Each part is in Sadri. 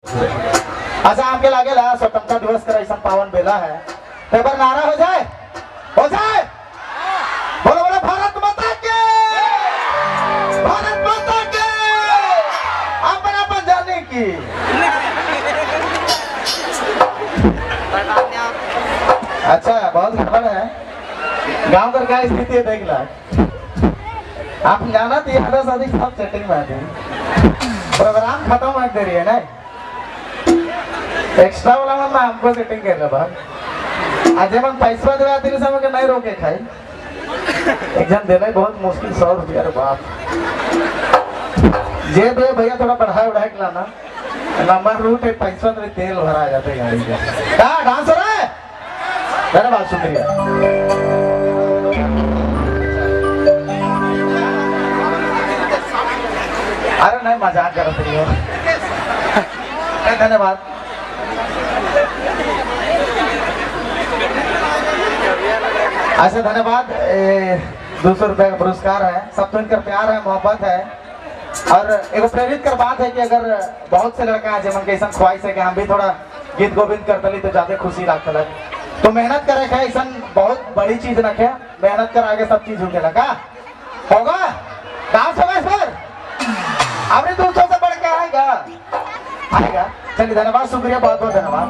अच्छा आपके लागेला स्वतंत्रता दिवस कर ऐसा पावन बेला है तो एक बार नारा हो जाए, हो जाए, बोलो बोलो भारत माता के, भारत माता के, अपन अपन जाने की। अच्छा बहुत गड़बड़ है, गांव कर क्या स्थिति है देख ला। आप जाना थी आधा शादी सब सेटिंग में आती, प्रोग्राम खत्म हो दे रही है ना, एक्स्ट्रा वाला में हमको सेटिंग कर रहा आज हम पैसा देवा आती समय के नहीं रोके खाई, एक जन देना बहुत मुश्किल 100 रुपया। रे बाप जे दे भैया थोड़ा बढ़ाए बढ़ाए के लाना, लंबा रूट है, पैसा तो तेल भरा जाते गाड़ी का। क्या डांस हो रहा है? धन्यवाद शुक्रिया। अरे नहीं मजाक कर रही हो। धन्यवाद। अच्छा धन्यवाद। 200 रुपये का पुरस्कार है, सब तो इनका प्यार है, मोहब्बत है और एगो प्रेरित कर बात है कि अगर बहुत से लड़का है जब ऐसा ख्वाहिश है कि हम भी थोड़ा गीत गोविंद करते ली तो ज्यादा खुशी लगता लग, तो मेहनत करे है, ऐसा बहुत बड़ी चीज रखे, मेहनत कर आगे सब चीज होके लगा होगा। डांस होगा इस पर, आपने 200 से बढ़ के आएगा आएगा। चलिए धन्यवाद शुक्रिया, बहुत बहुत धन्यवाद,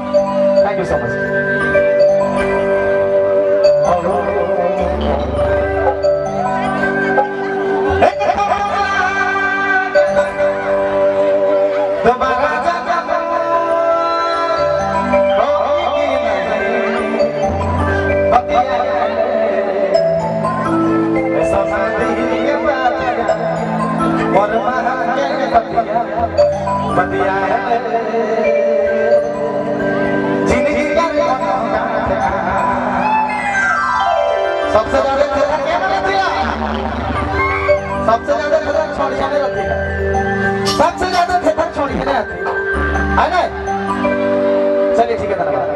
thank you so much. सबसे ज्यादा सबसे ज्यादा थेथर छोड़िया नहीं रहती है, सबसे ज्यादा थेथर छोड़िया नहीं आती है ना। चलिए ठीक है धन्यवाद।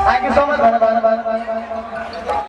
Thank you so much.